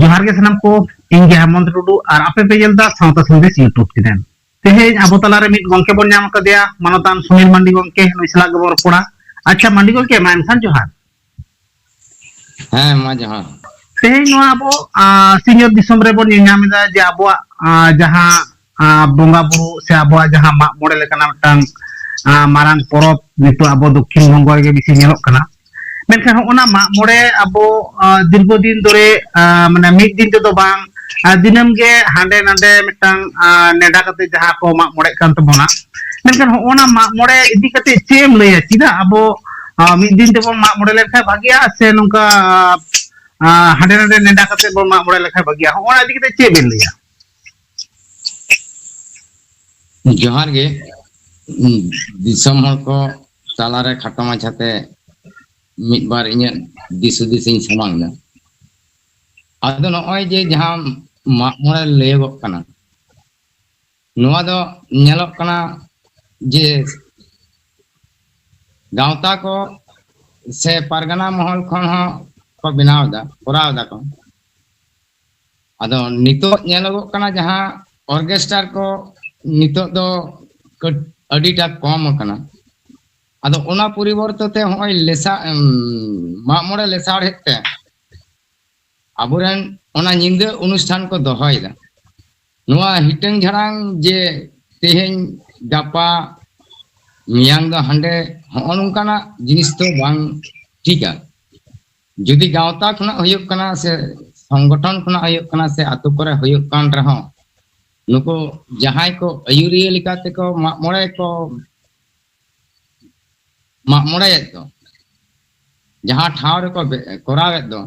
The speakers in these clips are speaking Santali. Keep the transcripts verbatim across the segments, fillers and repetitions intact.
ᱡᱚᱦᱟᱨ ᱜᱮ ᱥᱟᱱᱟᱢ ᱠᱚ, ᱤᱧ ᱜᱮ ᱦᱮᱢᱚᱱᱛ ᱴᱩᱰᱩ ᱟᱨ ᱟᱯᱮ ᱯᱮ ᱧᱮᱞ ᱮᱫᱟ ᱥᱟᱶᱛᱟ ᱥᱟᱸᱫᱮᱥ YouTube ᱪᱮᱱᱮᱞ᱾ ᱛᱮᱦᱮᱧ ᱟᱵᱚ ᱛᱟᱞᱟᱨᱮ ᱢᱤᱫ ᱜᱚᱢᱠᱮ ᱵᱚᱱ ᱧᱟᱢ ᱟᱠᱟᱫᱮᱭᱟ, ᱢᱟᱱᱚᱛᱟᱱ ᱥᱩᱱᱤᱞ ᱢᱟᱱᱰᱤ ᱜᱚᱢᱠᱮ, ᱱᱩᱭ ᱥᱟᱞᱟᱜ ᱜᱮᱵᱚᱱ ᱨᱚᱯᱚᱲᱟ᱾ ᱟᱪᱪᱷᱟ ᱢᱟᱱᱰᱤ ᱜᱚᱢᱠᱮ, ᱢᱟ ᱮᱱᱠᱷᱟᱱ ᱡᱚᱦᱟᱨ᱾ ᱦᱮᱸ, ᱢᱟ ᱡᱚᱦᱟᱨ᱾ ᱛᱮᱦᱮᱧ ᱱᱚᱣᱟ ᱟᱵᱚ ᱟᱸ, ᱥᱤᱧᱚᱛ ᱫᱤᱥᱚᱢ ᱨᱮᱵᱚᱱ ᱧᱮᱞ ᱧᱟᱢ ᱮᱫᱟ ᱡᱮ ᱟᱵᱚᱣᱟᱜ ᱟᱸ, ᱡᱟᱦᱟᱸ ᱟᱸ, ᱵᱚᱸᱜᱟ ᱵᱩᱨᱩ ᱥᱮ ᱟᱵᱚᱣᱟᱜ ᱡᱟᱦᱟᱸ ᱢᱟᱜ ᱢᱚᱬᱮ ᱞᱮᱠᱟᱱᱟᱜ ᱢᱤᱫᱴᱟᱝ ᱟᱸ, ᱢᱟᱨᱟᱝ ᱯᱚᱨᱚᱵᱽ ᱱᱤᱛᱚᱜ ᱟᱵᱚ ᱫᱚᱠᱠᱷᱤᱱ ᱵᱚᱝᱜᱚ ᱨᱮᱜᱮ ᱵᱮᱥᱤ ᱧᱮᱞᱚᱜ ᱠᱟᱱᱟ᱾ ᱢᱮᱱᱠᱷᱟᱱ ᱦᱚᱸᱜᱼᱚ ᱱᱟ ᱢᱟᱜ ᱢᱚᱬᱮ ᱟᱵᱚ ᱟᱸ, ᱫᱤᱨᱜᱷᱚ ᱫᱤᱱ ᱫᱷᱚᱨᱮ ᱟᱸ, ᱢᱟᱱᱮ ᱢᱤᱫ ᱫᱤᱱ ᱛᱮᱫᱚ ᱵᱟᱝ, ᱟᱸ, ᱫᱤᱱᱟᱹᱢ ᱜᱮ ᱦᱟᱸᱰᱮ ᱱᱟᱰᱮ ᱢᱤᱫᱴᱟᱝ ᱟᱸ, ᱱᱮᱰᱟ ᱠᱟᱛᱮ ᱡᱟᱦᱟᱸ ᱠᱚ ᱢᱟᱜ ᱢᱚᱬᱮᱜ ᱠᱟᱱ ᱛᱟᱵᱚᱱᱟ᱾ ᱢᱮᱱᱠᱷᱟᱱ ᱦᱚᱸᱜᱼᱚ ᱱᱟ ᱢᱟᱜ ᱢᱚᱬᱮ ᱤᱫᱤ ᱠᱟᱛᱮ ᱪᱮᱫ ᱮᱢ ᱞᱟᱹᱭᱟ? ᱪᱮᱫᱟᱜ ᱟᱵᱚ ᱟᱸ, ᱢᱤᱫ ᱫᱤᱱ ᱛᱮᱵᱚᱱ ᱢᱟᱜ ᱢᱚᱬᱮ ᱞᱮᱱᱠᱷᱟᱱ ᱵᱷᱟᱜᱤᱜᱼᱟ ᱥᱮ ᱱᱚᱝᱠᱟ ᱟᱸ, ᱦᱟᱸᱰᱮ ᱱᱟᱰᱮ ᱱᱮᱰᱟ ᱠᱟᱛᱮ ᱵᱚᱱ ᱢᱟᱜ ᱢᱚᱬᱮ ᱞᱮᱠᱷᱟᱱ ᱵᱷᱟᱜᱤᱜᱼᱟ? ᱦᱚᱸᱜᱼᱚ ᱱᱟ ᱤᱫᱤ ᱠᱟᱛᱮ ᱪᱮᱫ ᱵᱮᱱ ᱞᱟᱹᱭᱟ? ᱡᱚᱦᱟᱨ ᱜᱮ᱾ ᱫᱤᱥᱚᱢ ᱦᱚᱲ ᱠᱚ ᱛᱟᱞᱟᱨᱮ ᱠᱷᱟᱴᱚ ᱢᱟᱪᱷᱟᱛᱮ ᱢᱤᱫ ᱵᱟᱨ ᱤᱧᱟᱹᱜ ᱫᱤᱥ ᱦᱩᱫᱤᱥ ᱤᱧ ᱥᱟᱢᱟᱝ ᱮᱫᱟ᱾ ᱟᱫᱚ ᱱᱚᱜᱼᱚᱭ ᱡᱮ ᱡᱟᱦᱟᱸ ᱢᱟᱜ ᱢᱚᱬᱮ ᱞᱟᱹᱭᱚᱜᱚᱜ ᱠᱟᱱᱟ, ᱱᱚᱣᱟ ᱫᱚ ᱧᱮᱞᱚᱜ ᱠᱟᱱᱟ ᱡᱮ ᱜᱟᱶᱛᱟ ᱠᱚ ᱥᱮ ᱯᱟᱨᱜᱟᱱᱟ ᱢᱚᱦᱚᱞ ᱠᱷᱚᱱ ᱦᱚᱸ ᱠᱚ ᱵᱮᱱᱟᱣ ᱮᱫᱟ, ᱠᱚᱨᱟᱣ ᱮᱫᱟ ᱠᱚ᱾ ᱟᱫᱚ ᱱᱤᱛᱚᱜ ᱧᱮᱞᱚᱜᱚᱜ ᱠᱟᱱᱟ ᱡᱟᱦᱟᱸ ᱚᱨᱜᱮᱥᱴᱟᱨ ᱠᱚ ᱱᱤᱛᱚᱜ ᱫᱚ ᱠᱟᱹᱴ-, ᱟᱹᱰᱤᱴᱟ ᱠᱚᱢ ᱟᱠᱟᱱᱟ᱾ ᱟᱫᱚ ᱚᱱᱟ ᱯᱚᱨᱤᱵᱚᱨᱛᱮ ᱛᱮ ᱦᱚᱸᱜᱼᱚᱭ ᱞᱮᱥᱟ-, ᱮᱢ, ᱢᱟᱜ ᱢᱚᱬᱮ ᱞᱮᱥᱟᱲᱦᱮᱫ ᱛᱮ ᱟᱵᱚᱨᱮᱱ ᱚᱱᱟ ᱧᱤᱫᱟᱹ ᱚᱱᱩᱥᱴᱷᱟᱱ ᱠᱚ ᱫᱚᱦᱚᱭᱮᱫᱟ᱾ ᱱᱚᱣᱟ ᱦᱤᱴᱟᱹᱝ ᱡᱷᱟᱲᱟᱝ ᱡᱮ ᱛᱮᱦᱮᱧ, ᱜᱟᱯᱟ, ᱢᱮᱭᱟᱝ ᱫᱚ ᱦᱟᱸᱰᱮ, ᱦᱚᱸᱜᱼᱚ ᱱᱚᱝᱠᱟᱱᱟᱜ ᱡᱤᱱᱤᱥ ᱫᱚ ᱵᱟᱝ ᱴᱷᱤᱠᱟ᱾ ᱡᱩᱫᱤ ᱜᱟᱶᱛᱟ ᱠᱷᱚᱱᱟᱜ ᱦᱩᱭᱩᱜ ᱠᱟᱱᱟ ᱥᱮ ᱥᱚᱝᱜᱚᱴᱷᱚᱱ ᱠᱷᱚᱱᱟᱜ ᱦᱩᱭᱩᱜ ᱠᱟᱱᱟ ᱥᱮ ᱟᱛᱳ ᱠᱚᱨᱮ ᱦᱩᱭᱩᱜ ᱠᱟᱱ ᱨᱮᱦᱚᱸ, ᱱᱩᱠᱩ ᱡᱟᱦᱟᱸᱭ ᱠᱚ ᱟᱹᱭᱩᱨᱤᱭᱟᱹ ᱞᱮᱠᱟ ᱛᱮᱠᱚ ᱢᱟᱜ ᱢᱚᱬᱮ ᱠᱚ ᱢᱟᱜ ᱢᱚᱬᱮᱭᱮᱫ ᱫᱚ, ᱡᱟᱦᱟᱸ ᱴᱷᱟᱶ ᱨᱮᱠᱚ ᱵᱮ-, ᱠᱚᱨᱟᱣᱮᱫ ᱫᱚ,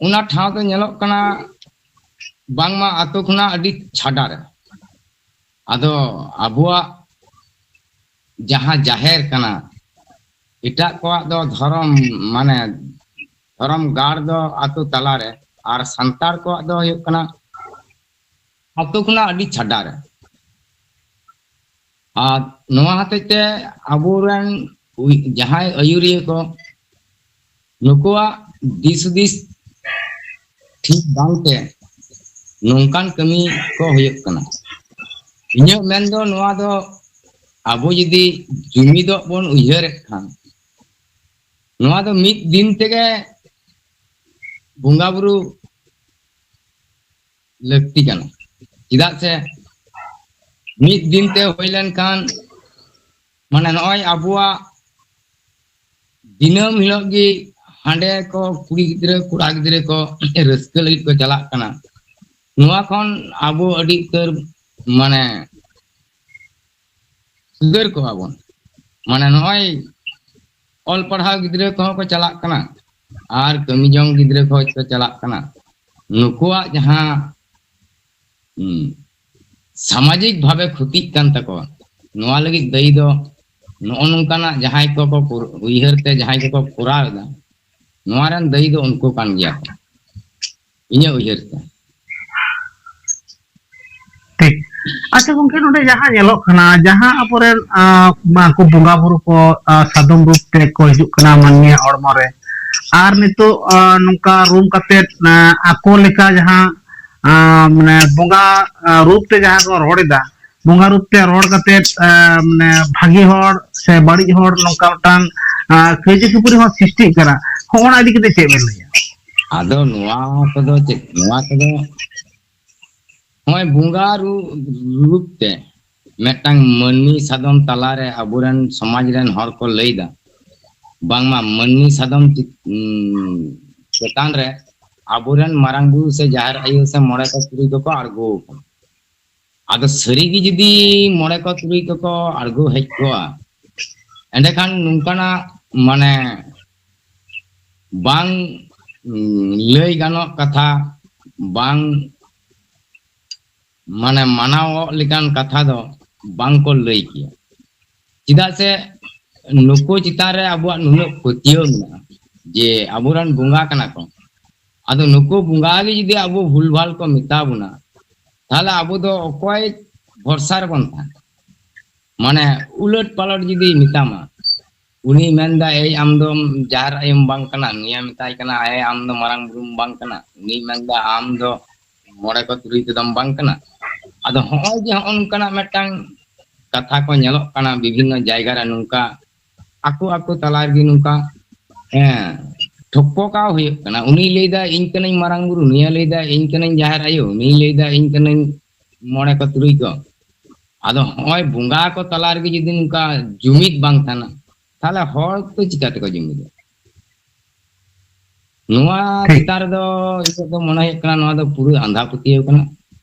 ᱚᱱᱟ ᱴᱷᱟᱶ ᱫᱚ ᱧᱮᱞᱚᱜ ᱠᱟᱱᱟ ᱵᱟᱝᱢᱟ ᱟᱛᱳ ᱠᱷᱚᱱᱟᱜ ᱟᱹᱰᱤ ᱪᱷᱟᱰᱟ ᱨᱮ᱾ ᱟᱫᱚ ᱟᱵᱚᱣᱟᱜ ᱡᱟᱦᱟᱸ ᱡᱟᱦᱮᱨ ᱠᱟᱱᱟ, ᱮᱴᱟᱜ ᱠᱚᱣᱟᱜ ᱫᱚ ᱫᱷᱚᱨᱚᱢ, ᱢᱟᱱᱮ ᱫᱷᱚᱨᱚᱢ ᱜᱟᱲ ᱫᱚ ᱟᱛᱳ ᱛᱟᱞᱟᱨᱮ, ᱟᱨ ᱥᱟᱱᱛᱟᱲ ᱠᱚᱣᱟᱜ ᱫᱚ ᱦᱩᱭᱩᱜ ᱠᱟᱱᱟ ᱟᱛᱳ ᱠᱷᱚᱱᱟᱜ ᱟᱹᱰᱤ ᱪᱷᱟᱰᱟ ᱨᱮ᱾ ᱟᱨ ᱱᱚᱣᱟ ᱦᱚᱛᱮᱡ ᱛᱮ ᱟᱵᱚᱨᱮᱱ ᱩᱭ-, ᱡᱟᱦᱟᱸᱭ ᱟᱹᱭᱩᱨᱤᱭᱟᱹ ᱠᱚ, ᱱᱩᱠᱩᱣᱟᱜ ᱫᱤᱥ ᱦᱩᱫᱤᱥ ᱴᱷᱤᱠ ᱵᱟᱝᱛᱮ ᱱᱚᱝᱠᱟᱱ ᱠᱟᱹᱢᱤ ᱠᱚ ᱦᱩᱭᱩᱜ ᱠᱟᱱᱟ᱾ ᱤᱧᱟᱹᱜ ᱢᱮᱱ ᱫᱚ ᱱᱚᱣᱟ ᱫᱚ ᱟᱵᱚ ᱡᱩᱫᱤ ᱡᱩᱢᱤᱫᱚᱜ ᱵᱚᱱ ᱩᱭᱦᱟᱹᱨᱮᱫ ᱠᱷᱟᱱ, ᱱᱚᱣᱟ ᱫᱚ ᱢᱤᱫ ᱫᱤᱱ ᱛᱮᱜᱮ ᱵᱚᱸᱜᱟ ᱵᱩᱨᱩ ᱞᱟᱹᱠᱛᱤ ᱠᱟᱱᱟ᱾ ᱪᱮᱫᱟᱜ ᱥᱮ ᱢᱤᱫ ᱫᱤᱱ ᱛᱮ ᱦᱩᱭ ᱞᱮᱱᱠᱷᱟᱱ, ᱢᱟᱱᱮ, ᱱᱚᱜᱼᱚᱭ ᱟᱵᱚᱣᱟᱜ ᱫᱤᱱᱟᱹᱢ ᱦᱤᱞᱳᱜ ᱜᱮ ᱦᱟᱸᱰᱮ ᱠᱚ ᱠᱩᱲᱤ ᱜᱤᱫᱽᱨᱟᱹ ᱠᱚᱲᱟ ᱜᱤᱫᱽᱨᱟᱹ ᱠᱚ ᱨᱟᱹᱥᱠᱟᱹ ᱞᱟᱹᱜᱤᱫ ᱠᱚ ᱪᱟᱞᱟᱜ ᱠᱟᱱᱟ᱾ ᱱᱚᱣᱟ ᱠᱷᱚᱱ ᱟᱵᱚ ᱟᱹᱰᱤ ᱩᱛᱟᱹᱨ, ᱢᱟᱱᱮ, ᱥᱩᱫᱷᱟᱹᱨ ᱠᱚᱜᱼᱟ ᱵᱚᱱ᱾ ᱢᱟᱱᱮ, ᱱᱚᱜᱼᱚᱭ ᱚᱞ ᱯᱟᱲᱦᱟᱣ ᱜᱤᱫᱽᱨᱟᱹ ᱠᱚᱦᱚᱸ ᱠᱚ ᱪᱟᱞᱟᱜ ᱠᱟᱱᱟ ᱟᱨ ᱠᱟᱹᱢᱤ ᱡᱚᱝ ᱜᱤᱫᱽᱨᱟᱹ ᱠᱚᱦᱚᱸ ᱠᱚ ᱪᱟᱞᱟᱜ ᱠᱟᱱᱟ᱾ ᱱᱩᱠᱩᱣᱟᱜ ᱡᱟᱦᱟᱸ, ᱦᱩᱸ, ᱥᱟᱢᱟᱡᱤᱠ ᱵᱷᱟᱵᱮ ᱠᱷᱚᱛᱤᱜ ᱠᱟᱱ ᱛᱟᱠᱚᱣᱟ, ᱱᱚᱣᱟ ᱞᱟᱹᱜᱤᱫ ᱫᱟᱹᱭᱤ ᱫᱚ ᱱᱚᱜᱼᱚ ᱱᱚᱝᱠᱟᱱᱟᱜ ᱡᱟᱦᱟᱸᱭ ᱠᱚᱠᱚ ᱠᱚᱨ-, ᱩᱭᱦᱟᱹᱨ ᱛᱮ ᱡᱟᱦᱟᱸᱭ ᱠᱚᱠᱚ ᱠᱚᱨᱟᱣ ᱮᱫᱟ, ᱱᱚᱣᱟ ᱨᱮᱱ ᱫᱟᱹᱭᱤ ᱫᱚ ᱩᱱᱠᱩ ᱠᱟᱱ ᱜᱮᱭᱟ ᱠᱚ, ᱤᱧᱟᱹᱜ ᱩᱭᱦᱟᱹᱨ ᱛᱮ᱾ ᱴᱷᱤᱠ᱾ ᱟᱪᱪᱷᱟ ᱜᱚᱝᱠᱮ, ᱱᱚᱰᱮ ᱡᱟᱦᱟᱸ ᱧᱮᱞᱚᱜ ᱠᱟᱱᱟ, ᱡᱟᱦᱟᱸ ᱟᱵᱚᱨᱮᱱ, ᱟᱸ, ᱩᱱᱠᱩ ᱵᱚᱸᱜᱟ ᱵᱩᱨᱩ ᱠᱚ, ᱟᱸ, ᱥᱟᱫᱚᱢ ᱨᱩᱯ ᱛᱮ ᱠᱚ ᱦᱤᱡᱩᱜ ᱠᱟᱱᱟ ᱢᱟᱹᱱᱢᱤᱭᱟᱜ ᱦᱚᱲᱢᱚ ᱨᱮ, ᱟᱨ ᱱᱤᱛᱚᱜ, ᱟᱸ, ᱱᱚᱝᱠᱟ ᱨᱩᱢ ᱠᱟᱛᱮᱫ, ᱟᱸ, ᱟᱠᱚ ᱞᱮᱠᱟ ᱡᱟᱦᱟᱸ, ᱟᱸ, ᱢᱟᱱᱮ ᱵᱚᱸᱜᱟ, ᱟᱸ, ᱨᱩᱯ ᱛᱮ ᱡᱟᱦᱟᱸ ᱠᱚ ᱨᱚᱲ ᱮᱫᱟ, ᱵᱚᱸᱜᱟ ᱨᱩᱯ ᱛᱮ ᱨᱚᱲ ᱠᱟᱛᱮᱫ, ᱟᱸ, ᱢᱟᱱᱮ ᱵᱷᱟᱹᱜᱤ ᱦᱚᱲ ᱥᱮ ᱵᱟᱹᱲᱤᱡ ᱦᱚᱲ ᱱᱚᱝᱠᱟ ᱢᱤᱫᱴᱟᱝ, ᱟᱸ, ᱠᱟᱹᱭᱡᱟᱹ ᱠᱷᱟᱹᱯᱟᱹᱨᱤ ᱦᱚᱸ ᱥᱨᱤᱥᱴᱤᱜ ᱠᱟᱱᱟ᱾ ᱦᱚᱸᱜᱼᱚ ᱱᱟ ᱤᱫᱤ ᱠᱟᱛᱮ ᱪᱮᱫ ᱵᱮᱱ ᱞᱟᱹᱭᱟ? ᱟᱫᱚ ᱱᱚᱣᱟ ᱠᱚᱫᱚ ᱪᱮᱫ, ᱱᱚᱣᱟ ᱠᱚᱫᱚ ᱱᱚᱜᱼᱚᱭ ᱵᱚᱸᱜᱟ ᱨᱩ-, ᱨᱩᱯ ᱛᱮ ᱢᱤᱫᱴᱟᱝ ᱢᱟᱹᱱᱢᱤ ᱥᱟᱫᱚᱢ ᱛᱟᱞᱟᱨᱮ ᱟᱵᱚᱨᱮᱱ ᱥᱚᱢᱟᱡᱽ ᱨᱮᱱ ᱦᱚᱲ ᱠᱚ ᱞᱟᱹᱭᱫᱟ, ᱵᱟᱝᱢᱟ ᱢᱟᱹᱱᱢᱤ ᱥᱟᱫᱚᱢ ᱪᱮᱛ-, ᱩᱸ, ᱪᱮᱛᱟᱱ ᱨᱮ ᱟᱵᱚᱨᱮᱱ ᱢᱟᱨᱟᱝ ᱵᱩᱨᱩ ᱥᱮ ᱡᱟᱦᱮᱨ ᱟᱭᱳ ᱥᱮ ᱢᱚᱬᱮ ᱠᱚ ᱛᱩᱨᱩᱭ ᱠᱚᱠᱚ ᱟᱬᱜᱚ ᱟᱠᱟᱱᱟ᱾ ᱟᱫᱚ ᱥᱟᱹᱨᱤᱜᱮ ᱡᱩᱫᱤ ᱢᱚᱬᱮ ᱠᱚ ᱛᱩᱨᱩᱭ ᱠᱚᱠᱚ ᱟᱬᱜᱚ ᱦᱮᱡ ᱠᱚᱜᱼᱟ, ᱮᱸᱰᱮᱠᱷᱟᱱ ᱱᱚᱝᱠᱟᱱᱟᱜ, ᱢᱟᱱᱮ, ᱵᱟᱝ, ᱩᱸ, ᱞᱟᱹᱭ ᱜᱟᱱᱚᱜ ᱠᱟᱛᱷᱟ, ᱵᱟᱝ, ᱢᱟᱱᱮ, ᱢᱟᱱᱟᱣᱚᱜ ᱞᱮᱠᱟᱱ ᱠᱟᱛᱷᱟ ᱫᱚ ᱵᱟᱝ ᱠᱚ ᱞᱟᱹᱭ ᱠᱮᱭᱟ᱾ ᱪᱮᱫᱟᱜ ᱥᱮ ᱱᱩᱠᱩ ᱪᱮᱛᱟᱱ ᱨᱮ ᱟᱵᱚᱣᱟᱜ ᱱᱩᱱᱟᱹᱜ ᱯᱟᱹᱛᱭᱟᱹᱣ ᱢᱮᱱᱟᱜᱼᱟ ᱡᱮ ᱟᱵᱚᱨᱮᱱ ᱵᱚᱸᱜᱟ ᱠᱟᱱᱟ ᱠᱚ᱾ ᱟᱫᱚ ᱱᱩᱠᱩ ᱵᱚᱸᱜᱟ ᱜᱮ ᱡᱩᱫᱤ ᱟᱵᱚ ᱵᱷᱩᱞ ᱵᱷᱟᱞ ᱠᱚ ᱢᱮᱛᱟ ᱵᱚᱱᱟ, ᱛᱟᱦᱞᱮ ᱟᱵᱚ ᱫᱚ ᱚᱠᱚᱭ ᱵᱷᱚᱨᱥᱟ ᱨᱮᱵᱚᱱ ᱛᱟᱦᱮᱱᱟ? ᱢᱟᱱᱮ, ᱩᱞᱟᱹᱴ ᱯᱟᱞᱚᱴ ᱡᱩᱫᱤ ᱢᱮᱛᱟᱢᱟ, ᱩᱱᱤ ᱢᱮᱱᱫᱟ, "ᱮᱭ, ᱟᱢ ᱫᱚ ᱡᱟᱦᱮᱨ ᱟᱭᱳᱢ ᱵᱟᱝ ᱠᱟᱱᱟ?" ᱱᱩᱭᱮ ᱢᱮᱛᱟᱭ ᱠᱟᱱᱟ, "ᱮᱭ, ᱟᱢ ᱫᱚ ᱢᱟᱨᱟᱝ ᱵᱩᱨᱩᱢ ᱵᱟᱝ ᱠᱟᱱᱟ?" ᱩᱱᱤ ᱢᱮᱱᱫᱟ, "ᱟᱢ ᱫᱚ ᱢᱚᱬᱮ ᱠᱚ ᱛᱩᱨᱩᱭ ᱠᱚᱫᱚᱢ ᱵᱟᱝ ᱠᱟᱱᱟ?" ᱟᱫᱚ ᱦᱚᱸᱜᱼᱚᱭ ᱡᱮ ᱦᱚᱸᱜᱼᱚ ᱱᱚᱝᱠᱟᱱᱟᱜ ᱢᱤᱫᱴᱟᱝ ᱠᱟᱛᱷᱟ ᱠᱚ ᱧᱮᱞᱚᱜ ᱠᱟᱱᱟ ᱵᱤᱵᱷᱤᱱᱱᱚ ᱡᱟᱭᱜᱟ ᱨᱮ, ᱱᱚᱝᱠᱟ ᱟᱠᱚ ᱟᱠᱚ ᱛᱟᱞᱟ ᱨᱮᱜᱮ ᱱᱚᱝᱠᱟ, ᱦᱮᱸ, ᱴᱷᱚᱯᱯᱚᱠᱟᱣ ᱦᱩᱭᱩᱜ ᱠᱟᱱᱟ᱾ ᱩᱱᱤᱭ ᱞᱟᱹᱭᱫᱟ, "ᱤᱧ ᱠᱟᱹᱱᱟᱹᱧ ᱢᱟᱨᱟᱝ ᱵᱩᱨᱩ", ᱱᱩᱭᱮ ᱞᱟᱹᱭᱫᱟ, "ᱤᱧ ᱠᱟᱹᱱᱟᱹᱧ ᱡᱟᱦᱮᱨ ᱟᱭᱳ", ᱩᱱᱤᱭ ᱞᱟᱹᱭᱫᱟ, "ᱤᱧ ᱠᱟᱹᱱᱟᱹᱧ ᱢᱚᱬᱮ ᱠᱚ ᱛᱩᱨᱩᱭ ᱠᱚ". ᱟᱫᱚ ᱦᱚᱸᱜᱼᱚᱭ ᱵᱚᱸᱜᱟ ᱠᱚ ᱛᱟᱞᱟ ᱨᱮᱜᱮ ᱡᱩᱫᱤ ᱱᱚᱝᱠᱟ ᱡᱩᱢᱤᱫ ᱵᱟᱝ ᱛᱟᱦᱮᱱᱟ, ᱛᱟᱦᱞᱮ ᱦᱚᱲ ᱫᱚ ᱪᱤᱠᱟ ᱛᱮᱠᱚ ᱡᱩᱢᱤᱫᱚᱜᱼᱟ? ᱱᱚᱣᱟ ᱴᱷᱤᱠ᱾ ᱪᱮᱛᱟᱱ ᱨᱮᱫᱚ ᱤᱧᱟᱹᱜ ᱫᱚ ᱢᱚᱱᱮ ᱦᱩᱭᱩᱜ ᱠᱟᱱᱟ, ᱱᱚᱣᱟ ᱫᱚ ᱯᱩᱨᱟᱹ ᱟᱸᱫᱷᱟ ᱯᱟᱹᱛᱭᱟᱹᱣ ᱠᱟᱱᱟ᱾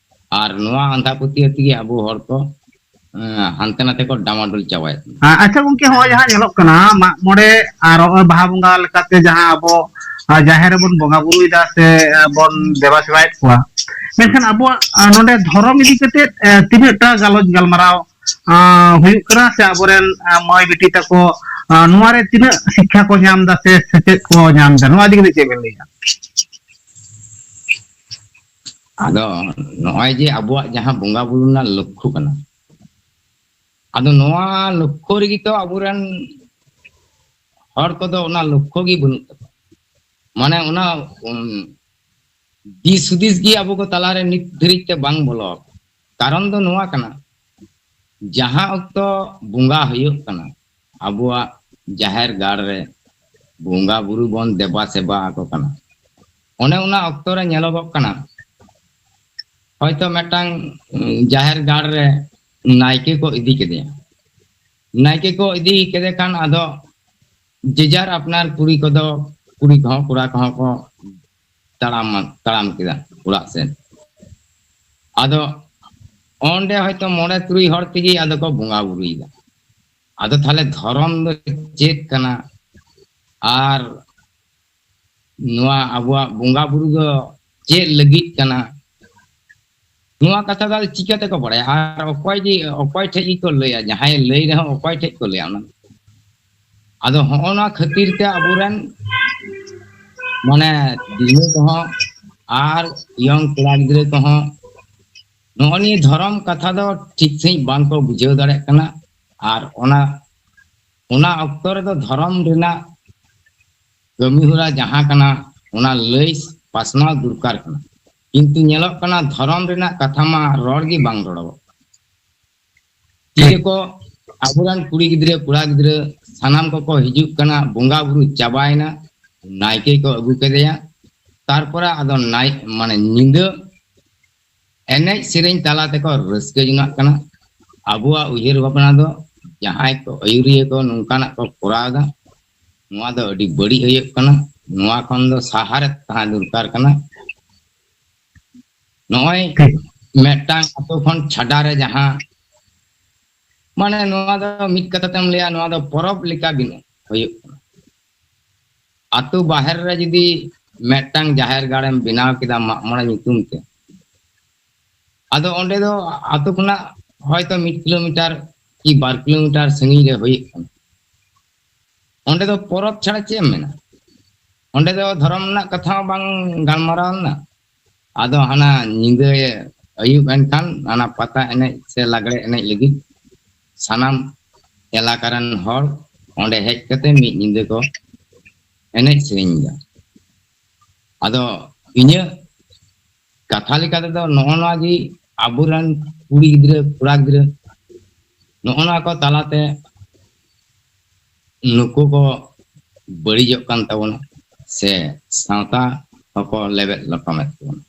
ᱟᱨ ᱱᱚᱣᱟ ᱟᱸᱫᱷᱟ ᱯᱟᱹᱛᱭᱟᱹᱣ ᱛᱮᱜᱮ ᱟᱵᱚ ᱦᱚᱲ ᱠᱚ, ᱮᱸ, ᱦᱟᱱᱛᱮ ᱱᱟᱛᱮ ᱠᱚ ᱰᱟᱢᱟᱰᱳᱞ ᱪᱟᱵᱟᱭᱮᱫ ᱵᱚᱱᱟ᱾ ᱟ-, ᱟᱪᱪᱷᱟ ᱜᱚᱝᱠᱮ, ᱦᱚᱸᱜᱼᱚᱭ ᱡᱟᱦᱟᱸ ᱧᱮᱞᱚᱜ ᱠᱟᱱᱟ, ᱢᱟᱜ ᱢᱚᱬᱮ ᱟᱨ ᱦᱚᱸᱜᱼᱚᱭ ᱵᱟᱦᱟ ᱵᱚᱸᱜᱟ ᱞᱮᱠᱟᱛᱮ ᱡᱟᱦᱟᱸ ᱟᱵᱚ, ᱟ, ᱡᱟᱦᱮᱨ ᱨᱮᱵᱚᱱ ᱵᱚᱸᱜᱟ ᱵᱩᱨᱩᱭᱮᱫᱟ ᱥᱮ, ᱟ, ᱵᱚᱱ ᱫᱮᱵᱟ ᱥᱮᱵᱟᱭᱮᱫ ᱠᱚᱣᱟ, ᱢᱮᱱᱠᱷᱟᱱ ᱟᱵᱚᱣᱟᱜ, ᱟ, ᱱᱚᱰᱮ ᱫᱷᱚᱨᱚᱢ ᱤᱫᱤ ᱠᱟᱛᱮ, ᱟ, ᱛᱤᱱᱟᱹᱜ ᱴᱟ ᱜᱟᱞᱚᱪ ᱜᱟᱞᱢᱟᱨᱟᱣ, ᱟ, ᱦᱩᱭᱩᱜ ᱠᱟᱱᱟ ᱥᱮ ᱟᱵᱚᱨᱮᱱ, ᱟ, ᱢᱟᱹᱭ ᱵᱤᱴᱤ ᱛᱟᱠᱚ, ᱟ, ᱱᱚᱣᱟ ᱨᱮ ᱛᱤᱱᱟᱹᱜ ᱥᱤᱠᱠᱷᱟ ᱠᱚ ᱧᱟᱢ ᱮᱫᱟ ᱥᱮ ᱥᱮᱪᱮᱫ ᱠᱚ ᱧᱟᱢ ᱮᱫᱟ, ᱱᱚᱣᱟ ᱤᱫᱤ ᱠᱟᱛᱮ ᱪᱮᱫ ᱵᱮᱱ ᱞᱟᱹᱭᱟ? ᱟᱫᱚ ᱱᱚᱜᱼᱚᱭ ᱡᱮ ᱟᱵᱚᱣᱟᱜ ᱡᱟᱦᱟᱸ ᱵᱚᱸᱜᱟ ᱵᱩᱨᱩ ᱨᱮᱱᱟᱜ ᱞᱚᱠᱠᱷᱚ ᱠᱟᱱᱟ, ᱟᱫᱚ ᱱᱚᱣᱟ ᱞᱚᱠᱠᱷᱚ ᱨᱮᱜᱮ ᱛᱚ ᱟᱵᱚᱨᱮᱱ ᱦᱚᱲ ᱠᱚᱫᱚ ᱚᱱᱟ ᱞᱚᱠᱠᱷᱚ ᱜᱮ ᱵᱟᱹᱱᱩᱜ ᱛᱟᱠᱚᱣᱟ᱾ ᱢᱟᱱᱮ ᱚᱱᱟ, ᱩᱢ, ᱫᱤᱥ ᱦᱩᱫᱤᱥ ᱜᱮ ᱟᱵᱚ ᱠᱚ ᱛᱟᱞᱟᱨᱮ ᱱᱤᱛ ᱫᱷᱟᱹᱨᱤᱡ ᱛᱮ ᱵᱟᱝ ᱵᱚᱞᱚ ᱟᱠᱟᱱᱟ᱾ ᱠᱟᱨᱚᱱ ᱫᱚ ᱱᱚᱣᱟ ᱠᱟᱱᱟ, ᱡᱟᱦᱟᱸ ᱚᱠᱛᱚ ᱵᱚᱸᱜᱟ ᱦᱩᱭᱩᱜ ᱠᱟᱱᱟ, ᱟᱵᱚᱣᱟᱜ ᱡᱟᱦᱮᱨ ᱜᱟᱲ ᱨᱮ ᱵᱚᱸᱜᱟ ᱵᱩᱨᱩ ᱵᱚᱱ ᱫᱮᱵᱟ ᱥᱮᱵᱟ ᱟᱠᱚ ᱠᱟᱱᱟ, ᱚᱱᱮ ᱚᱱᱟ ᱚᱠᱛᱚ ᱨᱮ ᱧᱮᱞᱚᱜᱚᱜ ᱠᱟᱱᱟ, ᱦᱚᱭᱛᱚ ᱢᱤᱫᱴᱟᱝ, ᱩᱸ, ᱡᱟᱦᱮᱨ ᱜᱟᱲ ᱨᱮ ᱱᱟᱭᱠᱮ ᱠᱚ ᱤᱫᱤ ᱠᱮᱫᱮᱭᱟ᱾ ᱱᱟᱭᱠᱮ ᱠᱚ ᱤᱫᱤ ᱠᱮᱫᱮ ᱠᱷᱟᱱ ᱟᱫᱚ ᱡᱮᱡᱟᱨ ᱟᱯᱱᱟᱨ ᱠᱩᱲᱤ ᱠᱚᱫᱚ, ᱠᱩᱲᱤ ᱠᱚᱦᱚᱸ ᱠᱚᱲᱟ ᱠᱚᱦᱚᱸ ᱠᱚ ᱛᱟᱲᱟᱢ, ᱛᱟᱲᱟᱢ ᱠᱮᱫᱟ ᱚᱲᱟᱜ ᱥᱮᱫ᱾ ᱟᱫᱚ ᱚᱸᱰᱮ ᱦᱚᱭᱛᱚ ᱢᱚᱬᱮ ᱛᱩᱨᱩᱭ ᱦᱚᱲ ᱛᱮᱜᱮ ᱟᱫᱚ ᱠᱚ ᱵᱚᱸᱜᱟ ᱵᱩᱨᱩᱭᱮᱫᱟ᱾ ᱟᱫᱚ ᱛᱟᱦᱞᱮ ᱫᱷᱚᱨᱚᱢ ᱫᱚ ᱪᱮᱫ ᱠᱟᱱᱟ? ᱟᱨ ᱱᱚᱣᱟ ᱟᱵᱚᱣᱟᱜ ᱵᱚᱸᱜᱟ ᱵᱩᱨᱩ ᱫᱚ ᱪᱮᱫ ᱞᱟᱹᱜᱤᱫ ᱠᱟᱱᱟ? ᱱᱚᱣᱟ ᱠᱟᱛᱷᱟ ᱫᱚ ᱪᱤᱠᱟᱹ ᱛᱮᱠᱚ ᱵᱟᱲᱟᱭᱟ? ᱟᱨ ᱚᱠᱚᱭ ᱜᱮ, ᱚᱠᱚᱭ ᱴᱷᱮᱡ ᱜᱮᱠᱚ ᱞᱟᱹᱭᱟ? ᱡᱟᱦᱟᱸᱭᱮ ᱞᱟᱹᱭ ᱨᱮᱦᱚᱸ ᱚᱠᱚᱭ ᱴᱷᱮᱡ ᱠᱚ ᱞᱟᱹᱭᱟ ᱚᱱᱟ? ᱟᱫᱚ ᱦᱚᱸᱜᱼᱚ ᱱᱚᱣᱟ ᱠᱷᱟᱹᱛᱤᱨ ᱛᱮ ᱟᱵᱚᱨᱮᱱ ᱢᱟᱱᱮ ᱛᱤᱨᱞᱟᱹ ᱠᱚᱦᱚᱸ ᱟᱨ ᱤᱭᱚᱝ ᱠᱚᱲᱟ ᱜᱤᱫᱽᱨᱟᱹ ᱠᱚᱦᱚᱸ ᱱᱚᱜᱼᱚ ᱱᱤᱭᱟᱹ ᱫᱷᱚᱨᱚᱢ ᱠᱟᱛᱷᱟ ᱫᱚ ᱴᱷᱤᱠ ᱥᱟᱺᱦᱤᱡ ᱵᱟᱝ ᱠᱚ ᱵᱩᱡᱷᱟᱹᱣ ᱫᱟᱲᱮᱭᱟᱜ ᱠᱟᱱᱟ᱾ ᱟᱨ ᱚᱱᱟ ᱚᱱᱟ ᱚᱠᱛᱚ ᱨᱮᱫᱚ ᱫᱷᱚᱨᱚᱢ ᱨᱮᱱᱟᱜ ᱠᱟᱹᱢᱤ ᱦᱚᱨᱟ ᱡᱟᱦᱟᱸ ᱠᱟᱱᱟ, ᱚᱱᱟ ᱞᱟᱹᱭ ᱯᱟᱥᱱᱟᱣ ᱫᱚᱨᱠᱟᱨ ᱠᱟᱱᱟ᱾ ᱠᱤᱱᱛᱩ ᱧᱮᱞᱚᱜ ᱠᱟᱱᱟ, ᱫᱷᱚᱨᱚᱢ ᱨᱮᱱᱟᱜ ᱠᱟᱛᱷᱟ ᱢᱟ ᱨᱚᱲ ᱜᱮ ᱵᱟᱝ ᱨᱚᱲᱚᱜᱚᱜ ᱠᱟᱱᱟ᱾ ᱛᱤᱨᱮᱠᱚ ᱟᱵᱚᱨᱮᱱ ᱠᱩᱲᱤ ᱜᱤᱫᱽᱨᱟᱹ, ᱠᱚᱲᱟ ᱜᱤᱫᱽᱨᱟᱹ, ᱥᱟᱱᱟᱢ ᱠᱚᱠᱚ ᱦᱤᱡᱩᱜ ᱠᱟᱱᱟ, ᱵᱚᱸᱜᱟ ᱵᱩᱨᱩ ᱪᱟᱵᱟᱭᱮᱱᱟ, ᱱᱟᱭᱠᱮ ᱠᱚ ᱟᱹᱜᱩ ᱠᱮᱫᱮᱭᱟ, ᱛᱟᱨᱯᱚᱨᱮ ᱟᱫᱚ ᱱᱟᱭ-, ᱢᱟᱱᱮ ᱧᱤᱫᱟᱹ ᱮᱱᱮᱡ ᱥᱮᱨᱮᱧ ᱛᱟᱞᱟ ᱛᱮᱠᱚ ᱨᱟᱹᱥᱠᱟᱹ ᱡᱚᱱᱟᱜ ᱠᱟᱱᱟ᱾ ᱟᱵᱚᱣᱟᱜ ᱩᱭᱦᱟᱹᱨ ᱵᱷᱟᱵᱽᱱᱟ ᱫᱚ ᱡᱟᱦᱟᱸᱭ ᱠᱚ ᱟᱹᱭᱩᱨᱤᱭᱟᱹ ᱠᱚ ᱱᱚᱝᱠᱟᱱᱟᱜ ᱠᱚ ᱠᱚᱨᱟᱣ ᱮᱫᱟ, ᱱᱚᱣᱟ ᱫᱚ ᱟᱹᱰᱤ ᱵᱟᱹᱲᱤᱡ ᱦᱩᱭᱩᱜ ᱠᱟᱱᱟ᱾ ᱱᱚᱣᱟ ᱠᱷᱚᱱ ᱫᱚ ᱥᱟᱦᱟᱨᱮ ᱛᱟᱦᱮᱸ ᱫᱚᱨᱠᱟᱨ ᱠᱟᱱᱟ᱾ ᱱᱚᱜᱼᱚᱭ ᱴᱷᱤᱠ᱾ ᱢᱤᱫᱴᱟᱝ ᱟᱛᱳ ᱠᱷᱚᱱ ᱪᱷᱟᱰᱟ ᱨᱮ ᱡᱟᱦᱟᱸ, ᱢᱟᱱᱮ ᱱᱚᱣᱟ ᱫᱚ ᱢᱤᱫ ᱠᱟᱛᱷᱟ ᱛᱮᱢ ᱞᱟᱹᱭᱟ, ᱱᱚᱣᱟ ᱫᱚ ᱯᱚᱨᱚᱵᱽ ᱞᱮᱠᱟ ᱵᱤᱱ ᱦᱩᱭᱩᱜ ᱠᱟᱱᱟ᱾ ᱟᱛᱳ ᱵᱟᱦᱮᱨ ᱨᱮ ᱡᱩᱫᱤ ᱢᱤᱫᱴᱟᱝ ᱡᱟᱦᱮᱨ ᱜᱟᱲᱮᱢ ᱵᱮᱱᱟᱣ ᱠᱮᱫᱟ ᱢᱟᱜ ᱢᱚᱬᱮ ᱧᱩᱛᱩᱢ ᱛᱮ, ᱟᱫᱚ ᱚᱸᱰᱮ ᱫᱚ ᱟᱛᱳ ᱠᱷᱚᱱᱟᱜ ᱦᱚᱭᱛᱚ ᱢᱤᱫ ᱠᱤᱞᱳᱢᱤᱴᱟᱨ ᱠᱤ ᱵᱟᱨ ᱠᱤᱞᱳᱢᱤᱴᱟᱨ ᱥᱟᱺᱜᱤᱧ ᱨᱮ ᱦᱩᱭᱩᱜ ᱠᱟᱱᱟ᱾ ᱚᱸᱰᱮ ᱫᱚ ᱯᱚᱨᱚᱵᱽ ᱪᱷᱟᱲᱟ ᱪᱮᱫ ᱮᱢ ᱢᱮᱱᱟ? ᱚᱸᱰᱮ ᱫᱚ ᱫᱷᱚᱨᱚᱢ ᱨᱮᱱᱟᱜ ᱠᱟᱛᱷᱟ ᱦᱚᱸ ᱵᱟᱝ ᱜᱟᱞᱢᱟᱨᱟᱣ ᱞᱮᱱᱟ᱾ ᱟᱫᱚ ᱦᱟᱱᱟ ᱧᱤᱫᱟᱹ ᱟᱹᱭᱩᱵ ᱮᱱᱠᱷᱟᱱ ᱦᱟᱱᱟ ᱯᱟᱛᱟ ᱮᱱᱮᱡ ᱥᱮ ᱞᱟᱜᱽᱲᱮ ᱮᱱᱮᱡ ᱞᱟᱹᱜᱤᱫ ᱥᱟᱱᱟᱢ ᱮᱞᱟᱠᱟ ᱨᱮᱱ ᱦᱚᱲ ᱚᱸᱰᱮ ᱦᱮᱡ ᱠᱟᱛᱮ ᱢᱤᱫ ᱧᱤᱫᱟᱹ ᱠᱚ ᱮᱱᱮᱡ ᱥᱮᱨᱮᱧ ᱮᱫᱟ᱾ ᱟᱫᱚ ᱤᱧᱟᱹᱜ ᱠᱟᱛᱷᱟ ᱞᱮᱠᱟ ᱛᱮᱫᱚ ᱱᱚᱜᱼᱚ ᱱᱚᱣᱟ ᱜᱮ ᱟᱵᱚᱨᱮᱱ ᱠᱩᱲᱤ ᱜᱤᱫᱽᱨᱟᱹ, ᱠᱚᱲᱟ ᱜᱤᱫᱽᱨᱟᱹ ᱱᱚᱜᱼᱚ ᱱᱚᱣᱟ ᱠᱚ ᱛᱟᱞᱟᱛᱮ ᱱᱩᱠᱩ ᱠᱚ ᱵᱟᱹᱲᱤᱡᱚᱜ ᱠᱟᱱ ᱛᱟᱵᱚᱱᱟ ᱥᱮ ᱥᱟᱶᱛᱟ ᱦᱚᱸᱠᱚ ᱞᱮᱵᱮᱫ ᱞᱚᱴᱚᱢᱮᱫ ᱛᱟᱵᱚᱱᱟ᱾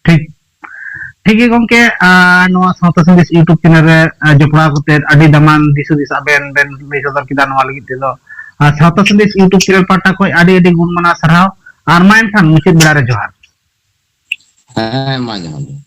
ᱴᱷᱤᱠ᱾ ᱴᱷᱤᱠ ᱜᱮ ᱜᱚᱝᱠᱮ, ᱟᱨ ᱱᱚᱣᱟ ᱥᱟᱶᱛᱟ ᱥᱟᱸᱫᱮᱥ YouTube ᱪᱮᱱᱮᱞ ᱨᱮ, ᱟᱨ ᱡᱚᱯᱲᱟᱣ ᱠᱟᱛᱮ ᱟᱹᱰᱤ ᱫᱟᱢᱟᱱ ᱫᱤᱥ ᱦᱩᱫᱤᱥ ᱟᱵᱮᱱ ᱵᱮᱱ ᱞᱟᱹᱭ ᱥᱚᱫᱚᱨ ᱠᱮᱫᱟ᱾ ᱱᱚᱣᱟ ᱞᱟᱹᱜᱤᱫ ᱛᱮᱫᱚ, ᱟᱨ ᱥᱟᱶᱛᱟ ᱥᱟᱸᱫᱮᱥ YouTube ᱪᱮᱱᱮᱞ ᱯᱟᱦᱴᱟ ᱠᱷᱚᱱ ᱟᱹᱰᱤ ᱟᱹᱰᱤ ᱜᱩᱱ ᱢᱟᱱᱟᱣ ᱥᱟᱨᱦᱟᱣ᱾ ᱟᱨ ᱢᱟ ᱮᱱᱠᱷᱟᱱ ᱢᱩᱪᱟᱹᱫ ᱵᱮᱲᱟ ᱨᱮ ᱡᱚᱦᱟᱨ᱾ ᱦᱮᱸ, ᱢᱟ ᱡᱚᱦᱟᱨ ᱜᱮ᱾